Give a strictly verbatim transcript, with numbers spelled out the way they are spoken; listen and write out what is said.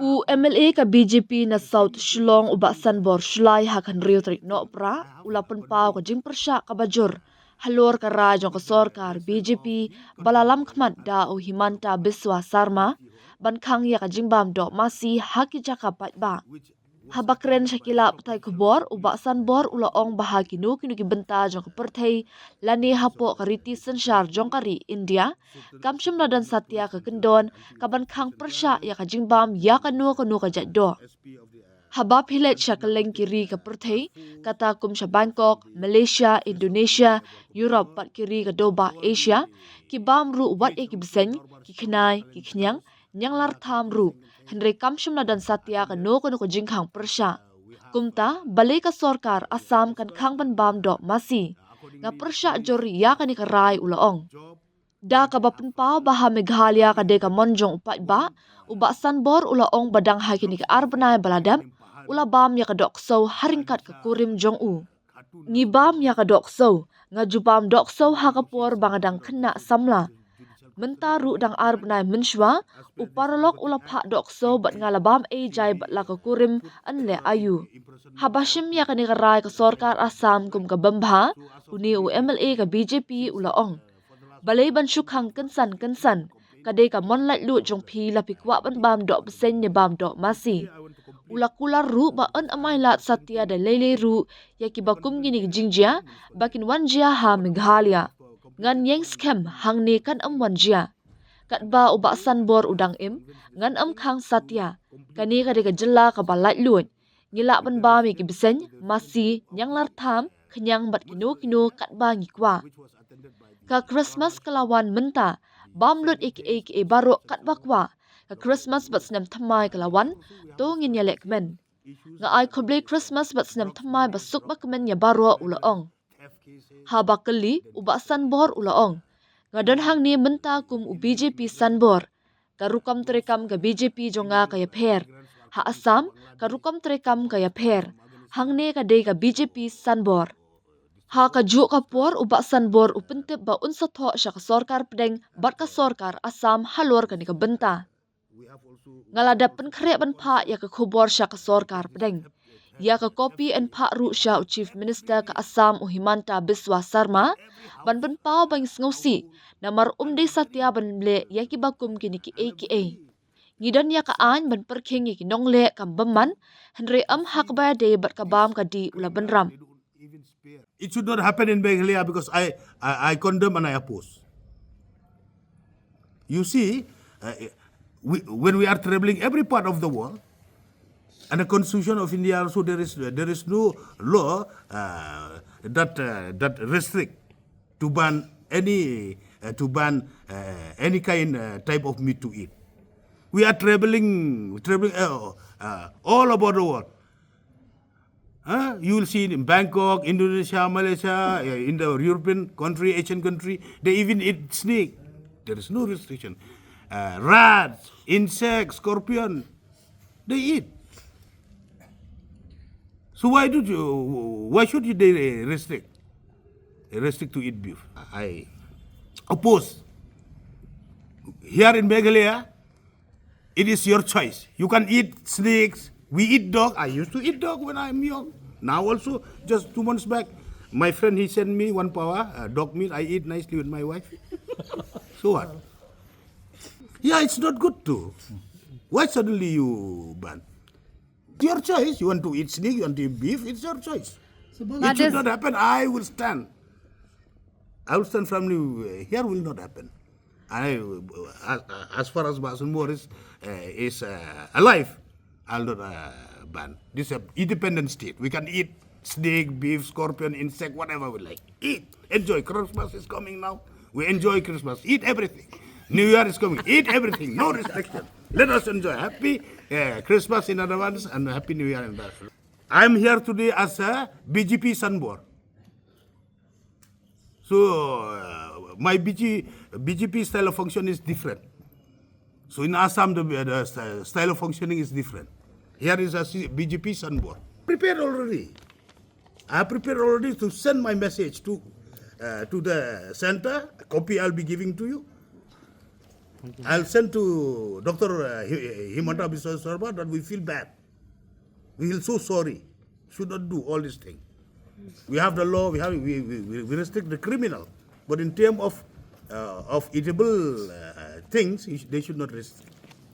U M L A ka B J P na South Shillong u Bah Sanbor Shullai ha ka hynriew tarik Nohprah u la pynpaw ka jingpyrshah kaba jur halor ka rai jong ka sorkar B J P ba la lam khmat da u Himanta Biswa Sarma ban khang ïa ka jingbam doh masi ha ki jaka paidbah. Haba kren sha ki lad pathai khubor, u Bah Sanbor u la ong ba ha kino kino ki bynta jong ka pyrthei lane hapoh ka riti synshar jong ka ri India, kam shym la don satia ka kyndon kaban khang pyrshah ïa ka jingbam ïa kano kano ka jait doh. Haba phi leit sha kylleng ki ri ka pyrthei, kata kum sha Bangkok, Malaysia, Indonesia, Europe bad ki ri ka dewbah Asia, ki bam ruh wat ïa ki bseiñ, ki khnai, ki khñiang, ñianglar tham ruh, hynrei kam shym la don satia kano kano ka jingkhang pyrshah. Kumta, balei ka sorkar Assam kan khang ban bam doh masi? Nga pyrshah jur ïa kane ka rai, u la ong. Da kaba pynpaw ba ha Meghalaya ka dei ka mon jong u paidbah, u Bah Sanbor u la ong ba dang ha kine ki ar bnai ba la dep, u la bam ïa ka doh ksew ha ryngkat ka kurim jong u. Ngi bam ïa ka doh ksew, nga ju bam doh ksew ha ka por ba nga dang khynnah samla. Mynta ruh dang ar bnai mynshuwa, u paralok u la phah doh ksew bad nga la bam ei jai bad la ka kurim yn leh aïu. Haba shim ïa kane ka rai ka sorkar Assam kum ka bym bha, une u M L A ka B J P u la ong. Balei ban shu khang kynsan kynsan, ka dei ka mon laitluid jong phi, la phi kwah ban bam doh bseiñ ne bam doh masi. U la kular ruh ba yn ym ailad satia da lei lei ruh ïa kiba kum kine ki jingjia ba kin wan jia ha Meghalaya. Ngan ïeng skhem hangne kan ym wan jia. Katba u Bah Sanbor u dang im, ngan ym khang satia. Kane ka dei ka jylla kaba laitluid. Ngi lah ban bam ïa ki bseiñ, masi, ñianglar tham, khñiang bad kino kino katba ngi kwah. Ka Christmas ka la wan mynta, bam lut ïa kiei kiei baroh katba kwah. Ka Christmas bad snem thymmai ka la wan, to ngin ïaleh kmen. Nga ai khublei Christmas bad snem thymmai ba suk ba kmen ïa baroh, u la ong. Haba kylli, u Bah Sanbor u la ong. Nga don hangne mynta kum u B J P Sanbor. Ka rukom treikam ka B J P jong nga ka ïapher. Ha Assam, ka rukom treikam ka ïapher. Hangne ka dei ka B J P Sanbor. Ha kajuh ka por u Bah Sanbor u pyntip ba un sa thoh sha ka sorkar pdeng bad ka sorkar Assam halor kane ka bynta. Nga la dep pynkhreh ban phah ïa ka khubor sha ka sorkar pdeng. Ïa ka kopi yn phah ruh sha u Chief Minister ka Assam u Himanta Biswa Sarma, ban pynpaw ba ngi sngewsih, namar um dei satia ban leh ïa kiba kum kine kiei kiei. Ngi don ïa ka aiñ ban pyrkhing ïa ki nongleh kam bymman, hynrei ym ha kaba ïadei bad ka bam ka dih, u la bynrap. It should not happen in Meghalaya because I, I, I condemn and I oppose. You see, uh, we, when we are traveling every part of the world, and the Constitution of India also, there is, there is no law uh, that, uh, that restrict to ban any, uh, to ban uh, any kind uh, type of meat to eat. We are traveling, traveling uh, uh, all about the world. Huh? You will see it in Bangkok, Indonesia, Malaysia, uh, in the European country, Asian country, they even eat snake. There is no restriction. Uh, rats, insects, scorpion, they eat. So why do you, why should you they restrict, restrict to eat beef? I oppose. Here in Meghalaya, it is your choice. You can eat snakes. We eat dog. I used to eat dog when I'm young. Now also, just two months back, my friend, he sent me one pawa, uh, dog meat. I eat nicely with my wife. So what? Yeah, it's not good too. Why suddenly you ban? Your choice. You want to eat snake, you want to eat beef, it's your choice. So, it should not happen. I will stand. I will stand firmly. Here will not happen. I, as, as far as Bah Sanbor is, uh, is uh, alive, I'll not uh, ban. This is an independent state. We can eat snake, beef, scorpion, insect, whatever we like. Eat, enjoy. Christmas is coming now. We enjoy Christmas. Eat everything. New Year is coming. Eat everything. No restriction. Let us enjoy. Happy uh, Christmas in advance and Happy New Year in advance. I'm here today as a B J P Sanbor. So uh, my B G, B G P style of function is different. So in Assam, the, the style of functioning is different. Here is a B G P Sanbor. Prepared already. I have prepared already to send my message to, uh, to the center. A copy I'll be giving to you. I'll send to Doctor uh, Hi- Himanta Biswa Sarma that we feel bad. We feel so sorry. Should not do all this thing. We have the law. We have we, we, we restrict the criminal, but in term of uh, of eatable uh, things, he sh- they should not restrict.